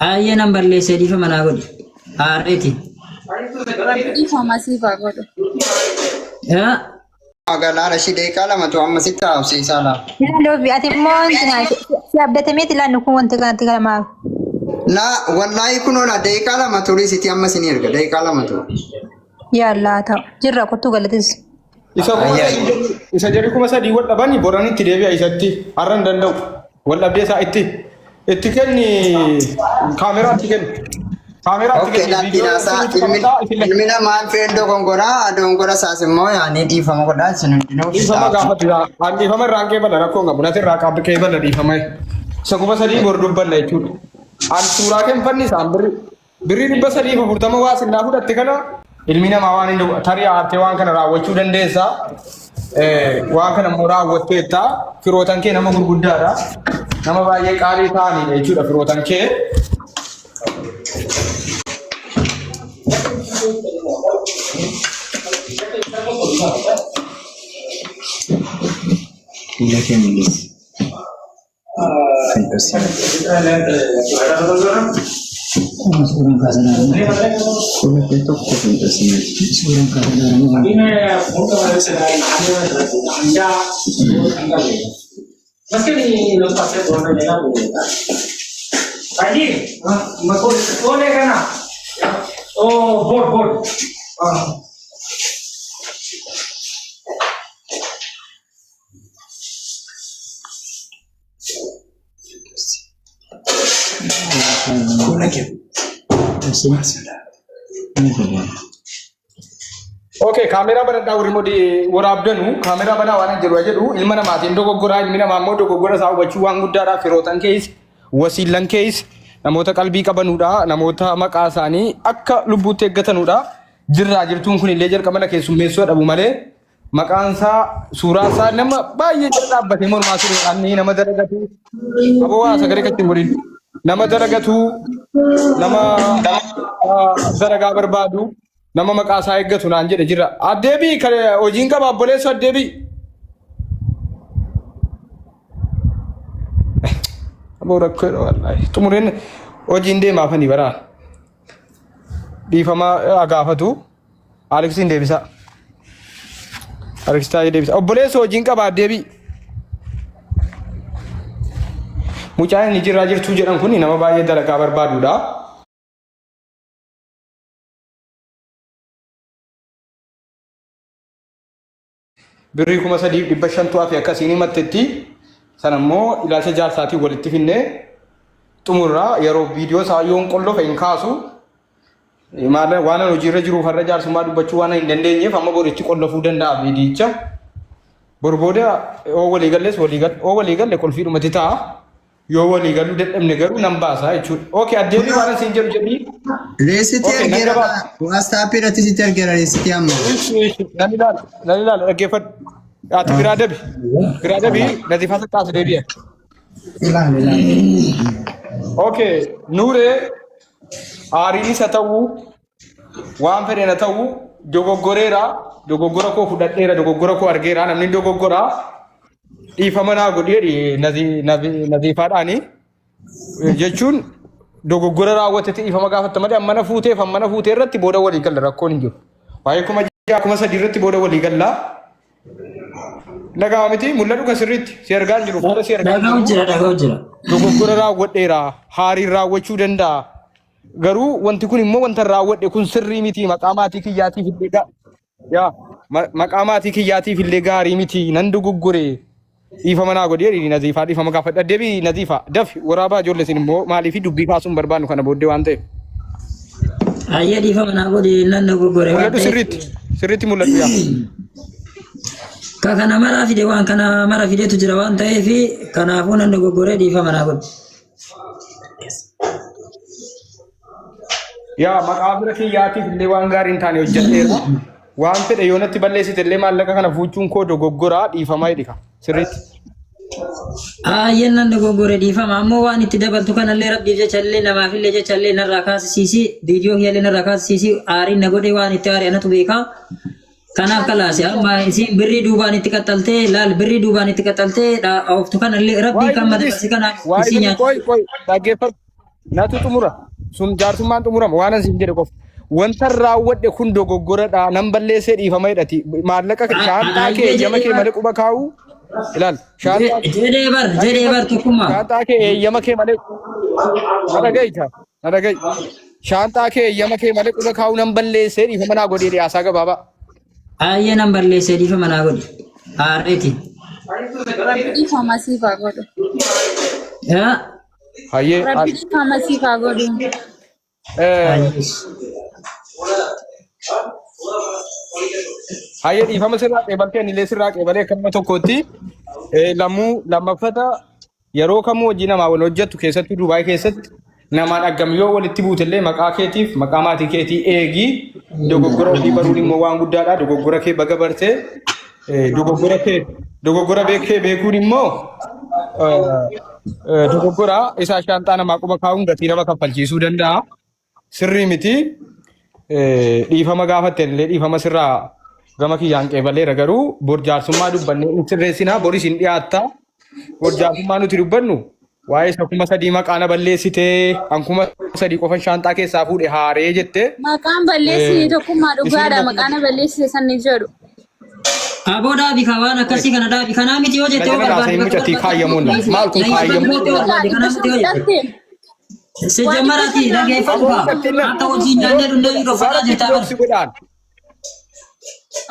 Ayyee nan balleessee dhiifama naa godhi. Aarreeti. Dhiifama siif haa godhu. Yaa Magaalaa ishii daqiiqaa lamatu amma sitti haasofsiisaa laa. Loofi ati immoo wanti naa si abdatameeti laannu kun wanti kanatti galamaaf. Laa wallaahi kunoo laa daqiiqaa lama turii sitti amma isin erga daqiiqaa lama turu. Yaallaa ta'u jirra kottuu galatis. Isa 3000 isa jarri 3000 wal dhabani boran itti deebi'a isatti har'a hin danda'u. Wal dhabdee isaa itti itti kenni kaameraa itti kenni. Kaameraa itti Okay, kenni lakki viidiyoo naasaa sirriitti ilmi qabataa isin ilmi namaa feen dogongoraa dogongora isaas immoo yaanii dhiifama godhaa isin hundinuu dhiifama gaafatu yaa an dhiifama irraan kee bala rakkoo hin qabu nati irraa qabu kee bala dhiifama. Isa 3000 bor dubbanna jechuudha. An suuraa kee hin fannisaan birri Birrii 340 waa sinnaa fudhatte kana ilmi namaa waan hin tarii aartee waan kana raawwachuu dandeessa. Waan kana immoo raawwatteetta. Firootan kee nama gurguddaadha. Nama baay'ee qaalii ta'anidha jechuudha firootan kee. Fuula kee mul'isi. Kan dhossi. Suuraan kaasanaa. Fuula kee tokko hin dhoksine. Suuraan kaasanaa. Fuula kee Okay, kaameraa banadhaa warri immoo waraabdanu kaameraa banaa waan jedhu jedhu ilma namaatiin dogoggoraa ilmi namaa immoo dogoggora isaa hubachuu waan guddaadha firootan keessa wasiillan keessa namoota qalbii qabanuudha namoota maqaa isaanii akka lubbuutti eeggatanudha jirraa jirtuun kun illee jalqaba na keessummeessuu dhabu malee Maqaan isaa suuraa isaa nama baay'ee jala dhaabbatee mormaa ture anni nama dalagatu aboo waa sagalee katti hin godhin nama dalagatu nama dalagaa barbaadu nama maqaa isaa eeggatu naan jedhe jira addeebii hojiin qaba obboleessu addeebii aboo rakkoo wallaahi xumureen hojiin deemaafanii baraa dhiifama gaafatu. Aleksiin deebisaa. Aleksi taa'ee deebisa. Obboleessa hojiin qaba deebii. Mucaan inni jirraa jirtuu jedhan kun nama baay'ee dalagaa barbaadudha. Birrii 3500 hafe akkasiin himattetti. Sana immoo ilaalcha jaarsaatiin walitti finnee xumurraa yeroo viidiyoo isaa yoon qollofe hin kaasu. Maal waan ani hojiirra jiruuf har'a jaarsummaa dubbachuu waan hin dandeenyeef amma borichi qollofuu danda'a viidiyicha. Bor booda yoo walii galles walii galle yoo walii galle qulfiidhumatti ta'a. Yoo walii galuu dadhabne garuu nan baasa jechuudha. Okay addeebii waan isin jedhu jedhii. Reessitii Okay nan argeera gabaabsa. WhatsApp irratti sitti argeera reessitii amma. Nan ilaala nan ilaala dhaggeeffadhu. Ati biraa dabi biraa dabi nazifaa saxxaas deebi'a. Ilaali ilaali. Okay Nuuree aariinis haa ta'u waan fedhen haa ta'u dogoggoreera dogoggora koo fudhadheera dogoggora koo argeera namni dogoggora dhiifama naa godhi jedhi naziifaadhaani jechuun dogoggora raawwatetti dhiifama gaafatta malee ammana fuuteef ammana fuutee irratti booda walii galla rakkoon hin jiru. Waa'ee 6000 3000 irratti booda walii galla. Dhaga'ama miti mul'adhu kan sirriitti si argaa hin jiru fuula si argaa hin Dhaga'u jiru. jira dhaga'u jira. Dogoggora raawwadheera haariin raawwachuu danda'a. Garuu wanti kun immoo wanta raawwadhe kun sirrii miti maqaa maatii kiyyaatiif illee yaa maqaa maatii kiyyaatiif illee gaarii miti nan dogoggore dhiifama naa godhi jedhi naziifaa dhiifama gaafadha deebii naziifaa dafi waraabaa ijoollee isin immoo maaliif dubbii kaasuun barbaannu kana booddee waan ta'eef. Ayyee dhiifama naa godhi nan dogoggore waan Mul'adhu ta'eef. sirriitti sirriitti mul'adhu yaa. Ka kana mara fide waan kana mara fidetu jira waan ta'eef kanaafuu nan dogoggore dhiifama naa godhi. Yaa maqaa bira kiyyaatiif illee waan gaarii hin taane hojjedheera. Waan fedhe yoo natti balleessite illee maallaqa kana fuuchuun koo dogoggoraa dhiifamaa jedhi ka sirriitti. Ayyee nan dogoggore dhiifama ammoo waan itti dabaltu kanallee rabbiif jecha illee namaaf illee jecha illee narraa kaasisiisi viidiyoo kiyyallee narraa kaasisiisi aariin na godhe waan itti aare anatu beekaa. Kanaaf kalaasi amma isiin birrii duubaan itti qaxxaltee laal birrii duubaan itti qaxxaltee ooftu kanallee rabbiin Waa'ee kan birriitis madabalse kana waa'ee isii birrii nyaachisa. qoy qoy dhaggeeffadhu. Natu xumura. Sun jaarsummaan xumurama waan an siin jedhe qofa. Wanta raawwadhe kun dogoggoradha. Nan balleessee dhiifama jedhati. Maallaqa shaanxaa kee Ayyee eeyyama jedhee kee bar malee quba kaa'uu ilaal. Shaanxaa jedhee bar jedhee bar tokkummaa. shaanxaa kee eeyyama kee malee na dhaga'i taa na dhaga'i. Shaanxaa kee eeyyama kee malee quba kaa'uu nan balleessee dhiifama naa godhee dhiyaasaa gabaabaa. Ayyee nan balleessee dhiifama naa godhi. Aarreeti. Dhiifama siif haa godhu. Yaa. Hayyee Rabbi dhiifama siif haa godhu. Ayyees. Hayyee dhiifama sirraa qeebaltee anillee sirraa qeebalee akka nama tokkootti lammuu lammaffata yeroo kamuu hojii namaa wal hojjettu keessattuu Dubaay keessatti namaan aggam yoo walitti buutellee maqaa keetiif maqaa maatii keetii eegi dogoggora ofii baruun immoo waan guddaadha dogoggora kee baga bartee dogoggora kee dogoggora beekee beekuun immoo dogoggora isaa shaanxaa namaa quba kaa'uun gatii nama kaffalchiisuu danda'a. Sirrii miti. Dhiifama gaafatte illee dhiifama sirraa gama kiyyaan qeebaleera garuu bor jaarsummaa dubbannee hin sirreessinaa boris hin dhiyaatta. Bor jaarsummaa nuti dubbannu waa'ee isa 3000 maqaa na balleessitee an 3000 qofa shaanxaa keessaa fuudhe haaree jette. Maqaan balleessine tokkummaa Isin dhugaadha. immoo Maqaan balleessise san ni jedhu. Aboo dhaabi ka waan akkasii kana dhaabi kanaa miti yoo Na jette yoo jala barbaade haasa'in bakka mucattii barbaade kaayyamuun maal kun na kaayyamuun yoo barbaade kanaa miti yoo jette. Waan Sejjammarati 500 dhageeffadhu Aboo kaa mucattiin nan akka hojii nyaannee dhundee dhugaa dhoffataa rabbi jirtaa bara. bilooksi godhaan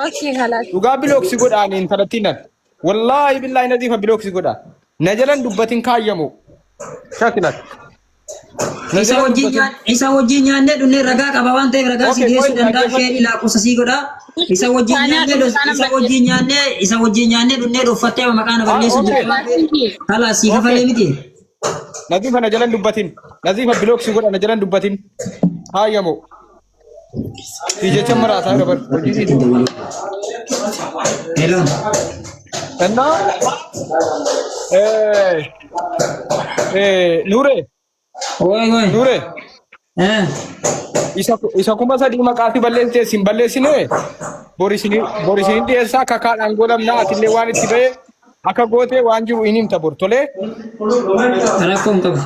Okay, kalaas. dhugaa bilooksi godhaan intalattiin nan wallaahi billaahi nadiifa bilooksi godhaan na jalan dubbatin kaayyamu shakilat na Isa jalan wajjin dubbatin isa wajjin nyaannee dhunnee ragaa qaba waan ta'eef ragaa si okay dhiyeessuu qoy danda'a dhaggeeffadhu sheerii lakkoofsa sii godha. Isa wajjin Taanaa nyaannee dhuunfaa isa nan wajjin nyaannee isa wajjin nyaannee dhunnee dhoffattee maqaa na ah balleessu okay jirta waan ta'eef balleessa. kalaas sii okay kafalee miti. Nazifa na jalan dubbatin Nazifa bilooksi godha na jalan dubbatin kaayyamu si jecha maraataa jira bar hojii dhiisi Hello. እና Nure Oi oi. Nure Eh. isa 3000 maqaa si balleessite sin balleessine bor isin dhiyeessaa kakaadhaan godhamnaa atillee waan itti ba'e akka gootee waan jiru hin himta bor tolee Rakkoo hin qabu.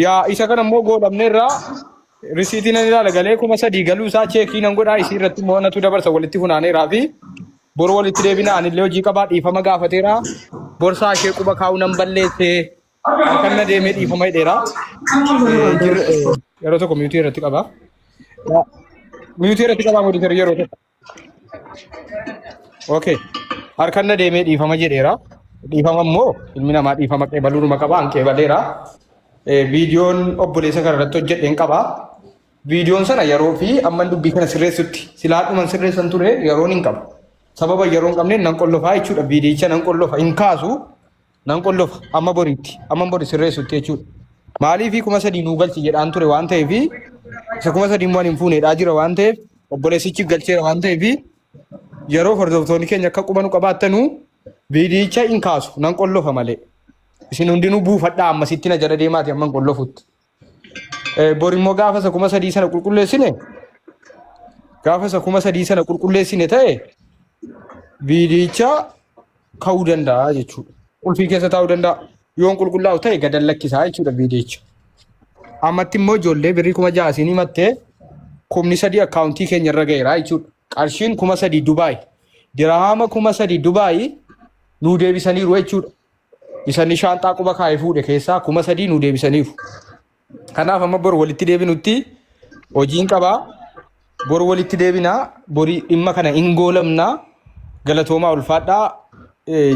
Yaa isa kana immoo godhamneerraa risiitii nan ilaala galee 3000 galuu isaa cheekii nan godhaa isii irratti immoo natu dabarsa walitti funaaneeraa fi bor walitti deebina anillee hojii qabaa dhiifama gaafateera borsaa ishee quba kaa'uu nan balleesse halkan na deemee dhiifama hidheera. Yeroo tokko miyuutii irratti qaba. Miyuutii irratti qabaa moditor yeroo tokko. Okay. Harkan na deemee dhiifama jedheera. Dhiifama immoo ilmi namaa dhiifama qeebaluudhuma qaba an qeebaleera. Viidiyoon obboleessa kana irratti hojjedheen qaba. Viidiyoon sana yeroo fi amman dubbii kana sirreessutti silaadhuman sirreessan ture yeroon hin qabu. Sababa yeroo hin qabneen nan qollofaa jechuudha. Viidiyicha nan qollofa hin kaasu nan qollofa amma boriitti amma bori sirreessutti jechuudha. Maaliif 3000 nuu galchi jedhaan ture waan ta'eef isa 3000 immoo ani hin fuuneedhaa jira waan ta'eef obboleessichi galcheera waan ta'eef yeroo hordoftoonni keenya akka quba nu qabaattanuu viidiyicha hin kaasu nan qollofa malee. Isin hundinuu buufadhaa ammasitti na jala deemaati amma hin qollofutti. Bor immoo gaafa isa 3000 sana qulqulleessine gaafa isa 3000 sana qulqulleessine ta'e viidiyicha ka'uu danda'a jechuudha. Qulfii keessa taa'uu danda'a. Yoon qulqullaa'u ta'e gadan lakkisaa jechuudha viidiyicha. Ammatti immoo ijoollee birrii 6000 isin himattee 3000 akkaawuntii keenya irra ga'eera jechuudha. Qarshiin 3000 Dubaay. Dirhaama 3000 Dubaay nuu deebisaniiru jechuudha. Isanni shaanxaa quba kaa'ee fuudhe keessaa 3000 nuu deebisaniiru. Kanaaf amma bor walitti deebinutti hojiin qabaa. Bor walitti deebinaa. Bori dhimma kana hin goolamnaa. Galatoomaa ulfaadhaa.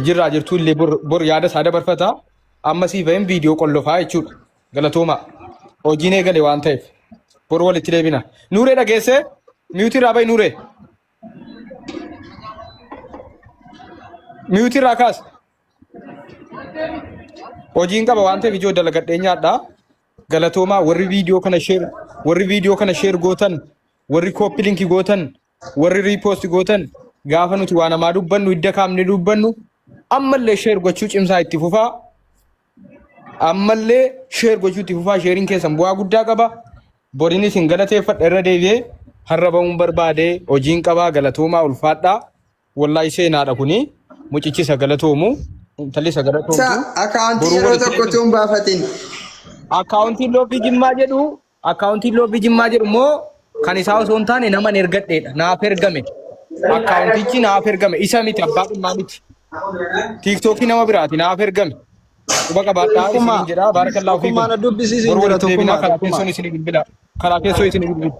Jirraa jirtuu illee bor yaada isaa dabarfata. Amma sii baheen viidiyoo qollofaa jechuudha. Galatoomaa. Hojiin eegale waan ta'eef. Bor walitti deebina. Nuuree dhageessee? Miyuutii irraa bahi Nuuree. Miyuutii irraa kaas. Hojiin qaba waan ta'eef ijoo dalagadhee nyaadha. Galatoomaa warri viidiyoo kana share warri viidiyoo kana share gootan warri copy link gootan warri repost gootan gaafa nuti waa namaa dubbannu hidda kaamne dubbannu ammallee share gochuu cimsaa itti fufaa. Ammallee share gochuu itti fufaa sheeriin keessan bu'aa guddaa qaba. Boriin isin galateeffadha irra deebi'ee har'a ba'uun barbaade hojiin qabaa galatoomaa ulfaadhaa. Wallahi seenaadha kuni mucichi isa galatoomu intalli isa Isa galatoomtu akaawuntii boruu yeroo walitti tokko deebina. tuun baafatin. Akkaawuntiin looffii jimmaa jedhu akkaawuntiin looffii jimmaa jedhu immoo kan isaa osoo hin taane naman ergadheedha. Naaf ergame. Akkaawuntichi naaf ergame. Isa miti abbaa dhimmaa miti. Tiiktookii nama biraati naaf ergame. Quba qabaadhaa Tokkummaa isiniin jedha. Baarakallaahu tokkummaa fiikum. na dubbisiisin Boru jira walitti deebinaa tokkummaa karaa tokkummaa. keessoon isinii bilbila. Karaa keessoo isinii bilbila.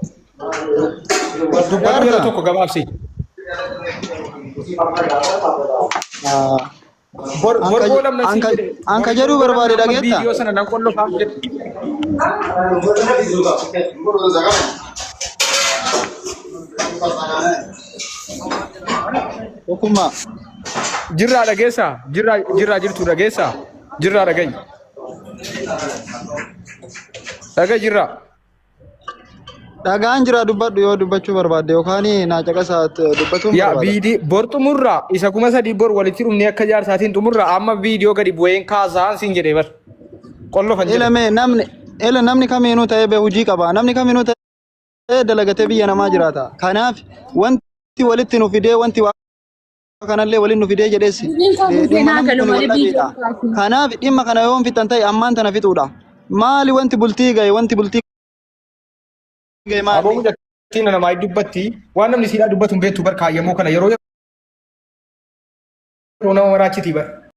Dubbadhu yeroo Jaarsa tokko gabaabsi. Bor bor boolam na siin jedhe. Bor Anka bor jedhuu boolam barbaade amma dhageetta. viidiyoo sana nan qollofaaf jedhe. Tokkummaa. Jirraa dhageessaa? Jirraa jirraa jirtu dhageessaa? Jirraa dhagayi. Dhagayi jirraa. Dhagaan jira dubbadhu yoo dubbachuu barbaadde yookaan naa caqasaa dubbatuun Yaa barbaada. viidii bor xumurraa isa 3000 bor walitti dhumnee akka jaarsaatiin xumurraa amma viidiyoo gadi bu'een kaasaan siin jedhee bar. Qollofan Ila jedhe. mee namni ila namni kamiinuu ta'ee bee hojii qaba. Namni kamiinuu ta'ee dalagatee biyya namaa jiraata. Kanaaf wanti walitti nu fidee wanti waa kanallee waliin nu fidee jedhees Dubbiin koo dhimma seenaa namni galu kun malee wal biyya dhabeedha. kaasin. Kanaaf dhimma kana yoon fixan ta'e ammaan tana fixuudha. Maali wanti bultii gahe wanti bultii gahe Aboo maali? mucattiin namaa dubbatti waan namni siidhaa dubbatu hin beektu bar kaayyamoo kana yeroo yeroo nama maraachitii bar.